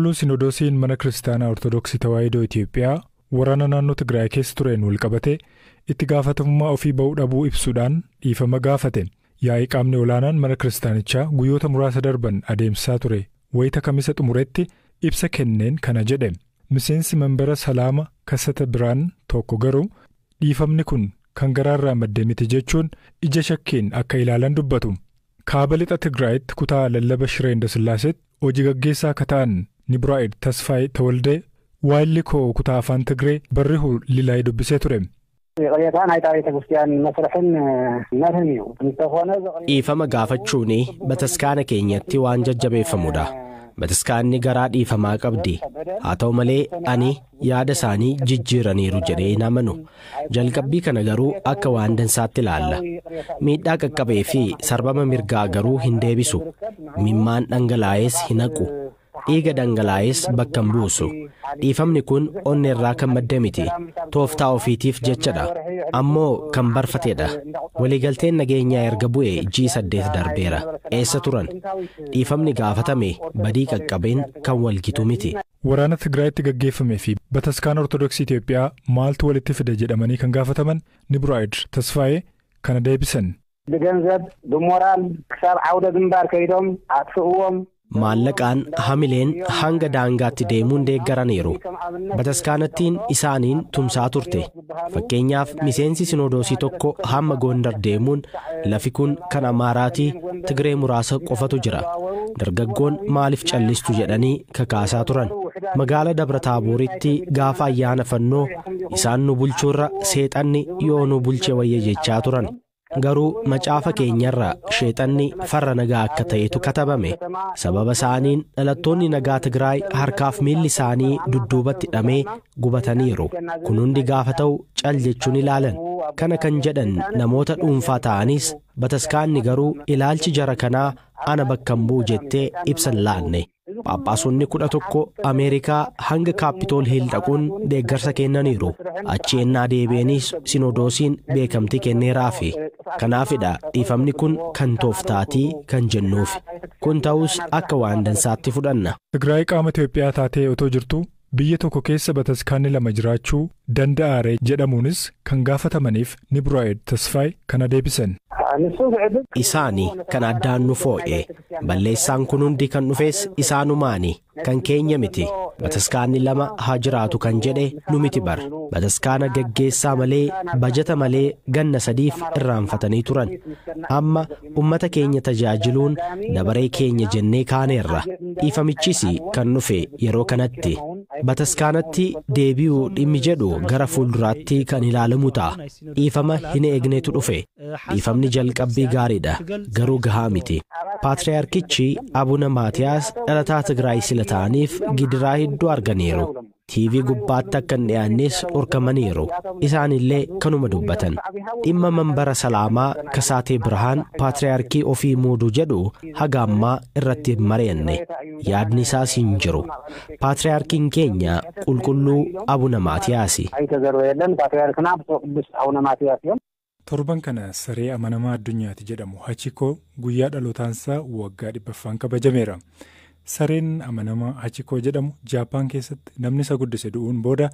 Qulqulluu Sinodoosiin Mana Kiristaanaa Ortodoksii Tawaahidoo Itiyoophiyaa waraana naannoo Tigraay keessa tureen walqabatee itti gaafatamummaa ofii ba'uu dhabuu ibsuudhaan dhiifama gaafate. Yaa'ii qaamni olaanaan mana kiristaanichaa guyyoota muraasa darban adeemsisaa ture wayita Kamisa xumuretti ibsa kenneen kana jedhe. Miseensi Manbara Salaama Kasata Biraan tokko garuu dhiifamni kun kan garaarraa madde miti jechuun ija shakkiin akka ilaalan dubbatu. Kaaba lixa Tigraayitti kutaa lallaba Shiree Indasillaaseetti hojii gaggeessaa akka ta'an Niburaa'id Tasfaayee Tawaldee waayilli koo kutaa afaan Tigree Barrihu Lilaayee dubbisee ture. Dhiifama gaafachuun bataskaana keenyatti waan jajjabeeffamudha. Bataskaanni garaa dhiifamaa qabdi. Haa ta'u malee ani yaada isaanii jijjiiraniiru jedhee hin amanu. Jalqabbii kana garuu akka waan dansaatti ilaalla. Miidhaa qaqqabee fi sarbama mirgaa garuu hin deebisu. Mimmaan dhangalaa'es hin haqu. Dhiiga dhangalaa'es bakka hin buusu. Dhiifamni kun onnee irraa kan madde miti. Tooftaa ofiitiif jechadha. Ammoo kan barfateedha. Waliigalteen nageenyaa erga bu'ee ji'i 8 darbeera. Eessa turan? Dhiifamni gaafatame badii qaqqabeen kan walgitu miti. Waraana Tigraayitti gaggeeffamee fi bataskaana Ortodoksii Itiyoophiyaa maaltu walitti fide jedhamanii kan gaafataman Niburaa'id Tasfaayee kana deebisan. Maallaqaan hamileen hanga daangaatti deemuun deeggaraniiru. Bataskaanattiin isaaniin tumsaa turte. Fakkeenyaaf miseensi sinodoosii tokko hamma Gondar deemuun lafi kun kan Amaaraatii Tigree muraasa qofatu jira. Dargaggoon maaliif callistu jedhanii kakaasaa turan. Magaala Dabra Taabooritti gaafa ayyaana fannoo isaan nu bulchuurra seexanni yoo nu bulche wayya jechaa turan. Garuu macaafa keenyarra sheexanni farra nagaa akka ta'etu katabame. Sababa isaaniin dhalattoonni nagaa Tigraay harkaaf miilli isaanii dudduubatti hidhamee gubataniiru. Kun hundi gaafa ta'u cal jechuun ilaalan. Kana kan jedhan namoota dhuunfaa ta'anis bataskaanni garuu ilaalchi jara kanaa ana bakka hin bu'u jettee ibsan laanne. Phaaphaasonni 11 Ameerikaa hanga Kaapitool Hiil dhaquun deeggarsa kennaniiru. Achi ennaa deebi'anis sinodoosiin beekamtii kenneeraafi. Kanaafidha dhiifamni kun kan tooftaatii kan jennuuf. Kun ta'us akka waan dansaatti fudhanna. Tigraay qaama Itiyoophiyaa taatee otoo jirtu biyya tokko keessa bataskaanni lama jiraachuu danda'aare jedhamuunis kan gaafatamaniif Niburaa'id Tasfaayee kana deebisan. Isaani kan addaan nu foo'e. Balleessaan kun hundi kan dhufes isaanumaani. Kan keenya miti. Bataskaanni lama haa jiraatu kan jedhe nu miti bar. Bataskaana gaggeessaa malee bajata malee ganna 3 irraanfatanii turan. Amma ummata keenya tajaajiluun dabaree keenya jennee kaaneerra. Dhiifamichis kan dhufe yeroo kanatti. Bataskaanatti deebi'uu dhimmi jedhu gara fuulduraatti kan ilaalamu ta'a. Dhiifama hin eegnetu dhufe. Dhiifamni jalqabbii gaariidha. Garuu gahaa miti. Paatriyaarkichi Abuna Maatiyaas dhalataa Tigraay sila ta'aniif gidiraa hedduu arganiiru. TV gubbaatti akka hin dhiyaannes dhorkamaniiru. Isaanillee kanuma dubbatan. Dhimma Manbara Salaamaa Kasaatee Birhaan Paatriyaarkii ofii muuduu jedhu haga ammaa irratti hin mari'anne. Yaadni isaas hin jiru. Paatriyaarkiin keenya qulqulluu Abuna Maatiyaasi. Torban kana saree amanamaa addunyaati jedhamu Hachikoo guyyaa dhalootaansaa waggaa 100ffaan kabajameera. Sareen amanamaa Hachikoo jedhamu Jaappaan keessatti namni isa guddise du'uun booda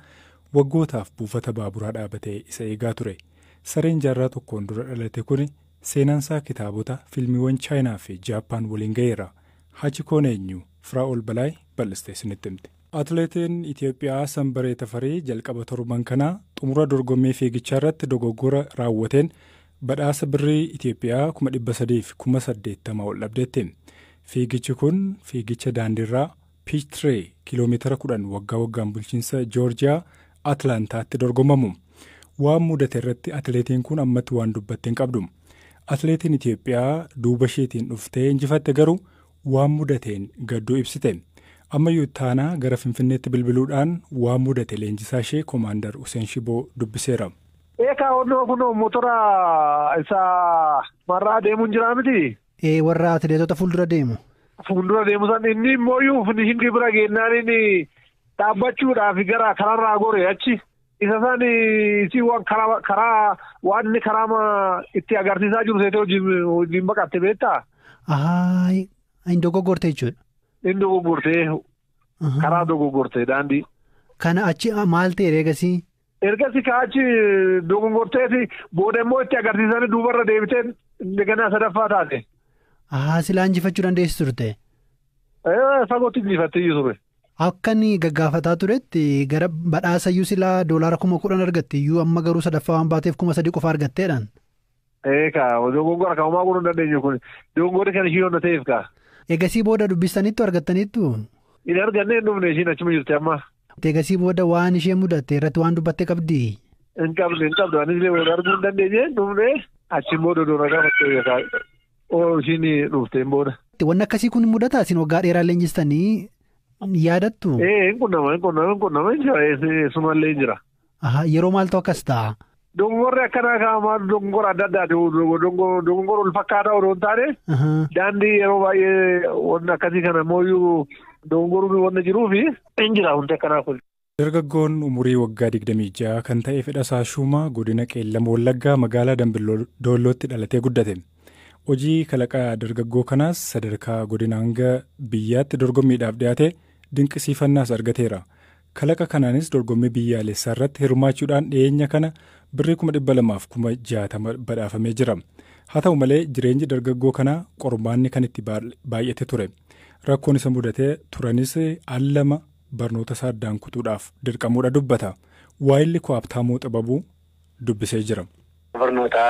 waggootaaf buufata baaburaa dhaabatee isa eegaa ture. Sareen jaarraa tokkoon dura dhalate kun seenaansaa kitaabota fiilmiiwwan Chaayinaa fi Jaappaan waliin ga'eera. Hachikoon eenyu? Firaa'ol Balaay bal'istee isinitti himte. Atileetiin Itiyoophiyaa Sanbaree Tafarii jalqaba torban kanaa xumura dorgommii fiigichaa irratti dogoggora raawwateen badhaasa birrii Itiyoophiyaa 380,000 ol dhabdeetti. Fiigichi kun fiigicha daandiirraa Piichtiree kiiloomeetira 10 waggaa waggaan bulchiinsa Joorjiyaa Atlaantaatti dorgomamu. Waan mudate irratti atileetiin kun ammatti waan dubbatte hin qabdu. Atileetiin Itiyoophiyaa duuba isheetiin dhuftee injifatte garuu waan mudateen gadduu ibsite. Ammayyuu taanaa gara Finfinneetti bilbiluudhaan waan mudate leenjisaa ishee Koomaandar Hussein Shiboo dubbiseera. Eekaa hordoo kun motora isa marraa deemuun jira miti? Warra atileetota fuuldura deemu. Fuuldura deemu san inni immoo hindi bira geennaan inni dhaabbachuudhaaf gara karaarraa gore achi. Isa san si waan karaa waan inni karaa itti agarsiisaa jiru seetee hojiin baqatte beektaa? Ahaa, inni dogoggorte jechuudha. Inni dogoggorte. Karaa dogoggorte daandii. Kana achi maal ta'e ergasii? Ergasii ka'achi dogoggorteeti booda immoo itti agarsiisanii duubarra deebitee ganaa sadaffaa taate. Silaa injifachuu dandeessi turte. Fagootti injifattee ture. Akka inni gaggaafataa turetti gara badhaasa iyyuu silaa $10,000 argatte iyyuu amma garuu sadaffaa waan baateef 3,000 qofa argatteedhaan. Eekaa dogoggora kan homaa godhuu hin dandeenyu kun dogoggorri kan ishii honna ta'eef kaa. Eegasii booda dubbistaniittu argattaniittu? Hin arganne hin dhufne ishiin achuma jirti amma. Eegasii booda waan ishee mudatte irratti waan dubbatte qabdii? Hin qabdu anis illee booda arguu hin dandeenye hin dhufne achiin booda doona gaafatte ishiin dhufte hin booda. Wanni akkasii kun mudataa isin waggaa dheeraa leenjistanii yaadattu? Hin qunnama jira sumallee jira. Yeroo maaltu akkas ta'a? Dogongorri akkanaa kaa'amaa dogongora adda addaati. Dogongora wal fakkaataa odoo hin taane daandii yeroo baay'ee wanni akkasii kana mooyyuu dogongoruun wanna jiruufi hin jira hundi akkanaa kun. Dargaggoon umurii waggaa 26 kan ta'e Fedhasaa Shuumaa godina Qeellam Wallaggaa magaalaa Dambidollootti dhalatee guddate. Hojii kalaqaa dargaggoo kanaas sadarkaa godina hanga biyyaatti dorgommiidhaaf dhiyaate dinqisiifannaas argateera. Kalaqa kanaanis dorgommii biyyaalessaa irratti hirmaachuudhaan dhiyeenya kana birrii 260,000 badhaafamee jira. Haa ta'u malee jireenyi dargaggoo kanaa qormaanni kan itti baay'ate ture. Rakkoon isa mudatee turanis al lama barnoota isaa addaan kutuudhaaf dirqamuudha dubbata. Waayilli Ko'aabtaamuu Xibabuu dubbisee jira. Barnoota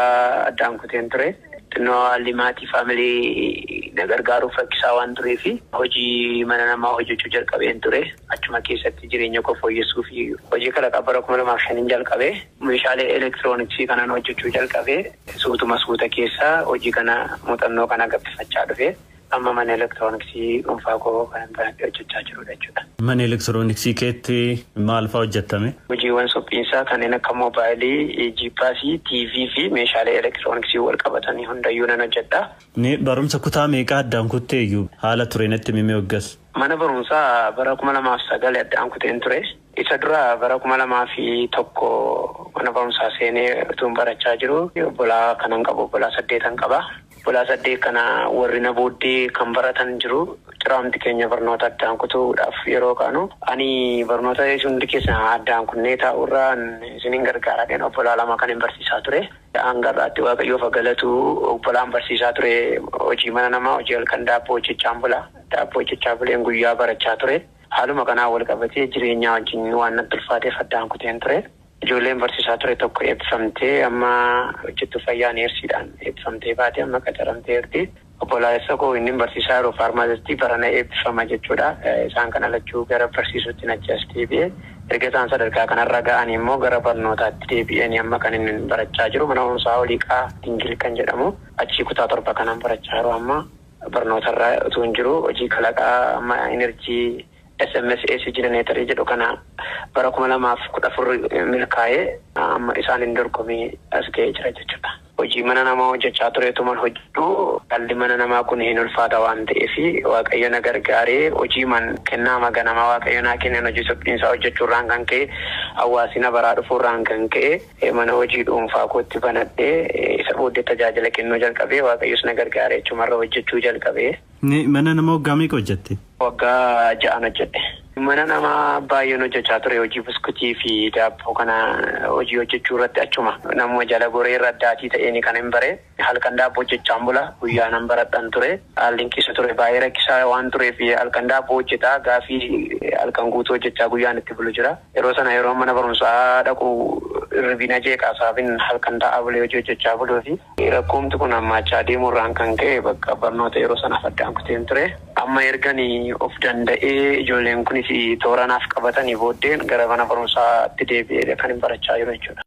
addaan kuteen ture. Xinnoo haalli maatii faamilii na gargaaruuf rakkisaa waan tureef hojii mana namaa hojjechuu jalqabeen ture. Achuma keessatti jireenya koo fooyyessuu fi hojii kalaqaa bara 2005 jalqabee meeshaalee elektirooniksii kanaan hojjechuu jalqabee suutuma suuta keessaa hojii kana muuxannoo kana gabbifachaa dhufe. Amma mana elektirooniksii dhuunfaa koo kan banadhee hojjechaa jirudha jechuudha. Mana elektirooniksii keetti maal fa'aa hojjetame? Hojiiwwan suphiinsaa kanneen akka moobaayilii, jiippaasii, TV fi meeshaalee elektirooniksii wal qabatanii hundayyuu nan hojjedha. Barumsa kutaa meeqaa addaan kuttee iyyuu haala ture natti mimee hoggas? Mana barumsaa bara 2009 addaan kuteen ture. Isa dura bara 2001 mana barumsaa seenee utuun barachaa jiru. Obbolaa kanan qabu obbolaa 8 qaba. Obbolaa 8 kana warri na booddee kan baratan jiru. Ciraamti keenya barnoota addaan kutuudhaaf yeroo kaanu ani barnoota hundi keessa addaan kunnee taa'urraan isiniin gargaaradheen obbolaa 2 kan hin barsiisaa ture. Hanga har'aatti Waaqayyoof galatu obbolaan barsiisaa ture hojii mana namaa hojii halkan daabboo hojjechaan bula. Daabboo hojjechaa buleen guyyaa barachaa ture. Haaluma kanaan wal qabatee jireenya wajjin waan natti ulfaateef addaan kuteen ture. Ijoolleen barsiisaa ture tokko eebbifamtee amma hojjettuu fayyaa neersiidhaan eebbifamtee baatee amma qacaramteerti. Obboleessa koo inni barsiisaa yeroo faarmaasistii barana eebbifama jechuudha. Isaan kana lachuu gara barsiisuutti nachas deebi'e. Erga isaan sadarkaa kanarra ga'anii immoo gara barnootaatti deebi'anii amma kan inni barachaa jiru mana barumsaa Oliiqaa Dingil kan jedhamu achii kutaa 7 kanan barachaa jiru amma barnootarra utuu hin jiru hojii kalaqaa amma enerjii SMS AC generator jedhu kana bara 2014 milkaa'ee amma isaan hin dorgomee as ga'ee jira jechuudha. Hojii mana namaa hojjechaa tureetuman hojjedhu dhalli mana namaa kun hin ulfaata waan ta'eef Waaqayyo na gargaaree hojii man kennaa maganamaa Waaqayyo naa kenneen hojii suphiinsaa hojjechuurraan kan ka'e hawaasni na baraa dhufuurraan kan ka'e mana hojii dhuunfaa kootti banadhee isa booddee tajaajila kennuu jalqabee Waaqayyos na gargaaree achumarra hojjechuu jalqabee. Mana namaa waggaa meeqa hojjette? Waggaa 6 hojjedhe. Mana namaa baay'een hojjechaa ture hojii buskutii fi daabboo kana hojii hojjechuu irratti achuma namuma jala goree irra addaatii ta'een kan hin bare halkan daabboo hojjechaan bula guyyaa nan baradhan ture haalli keessa ture baay'ee rakkisaa waan tureef halkan daabboo hojjetaa gaafii halkan guutuu hojjechaa guyyaan itti bulu jira yeroo sana yeroo mana barumsaa dhaqu hirribina jeeqaa sababiin halkan taa'aa bulee hojii hojjechaa buluu fi rakkoomti kun hammaachaa deemuurraan kan ka'e bakka barnoota yeroo sanaaf addaan kuteen ture amma erganii of danda'ee ijoolleen kunis toora naaf qabatanii booddeen gara mana barumsaatti deebi'ee kan hin barachaa jiru jechuudha.